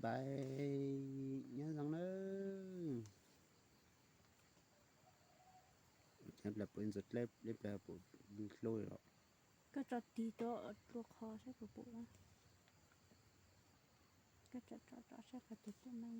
Bye, nyob zoo nawb. Ib pliag puas ntxuav dleb, ib pliag puas hlub los. Koj tso tig rau dlua qhov saib puas pum. Koj tso tso tso saib qhov twg pum no.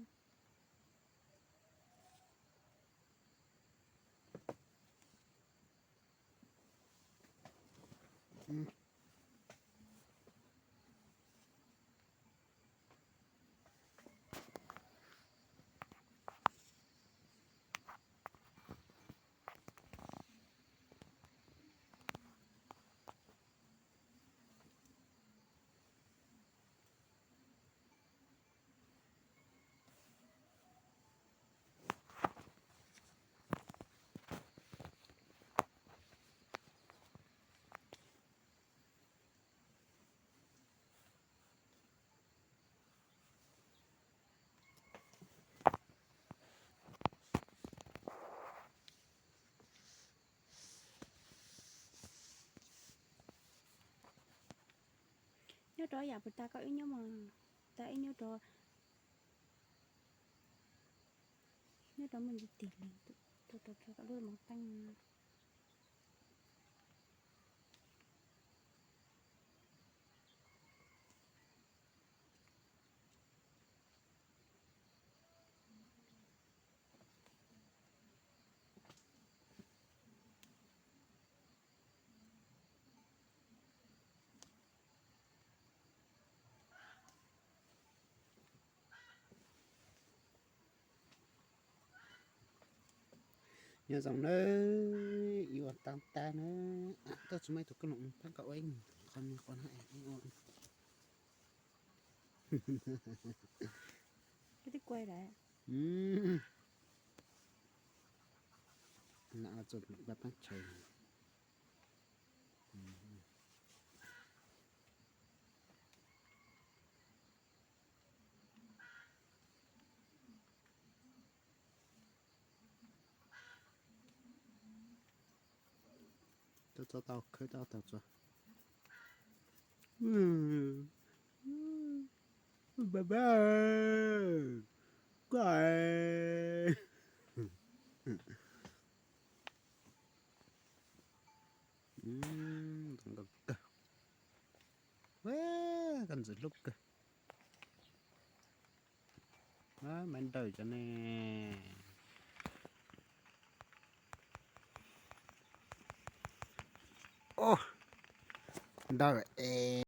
Nyob rau yam puas tas koj wb nyob mas, tas wb nyob rau, nyob rau muaj ntsis tig li, rau rau rau lub moos teeb. Nyob zoo nawb, ib ua tau tag na, koj tsis muaj ib tug koj los pab koj ua ib qho me qhov no es ib ua. Koj twb kuai lawm. Lam txog pab teb chaws. Tau txog tau khawb tau tau txog. Bye bye. Koj. Zoo nkauj kawg. Koj ntxim hlub kawg. Maiv nrawm cov ne. Nrawm es.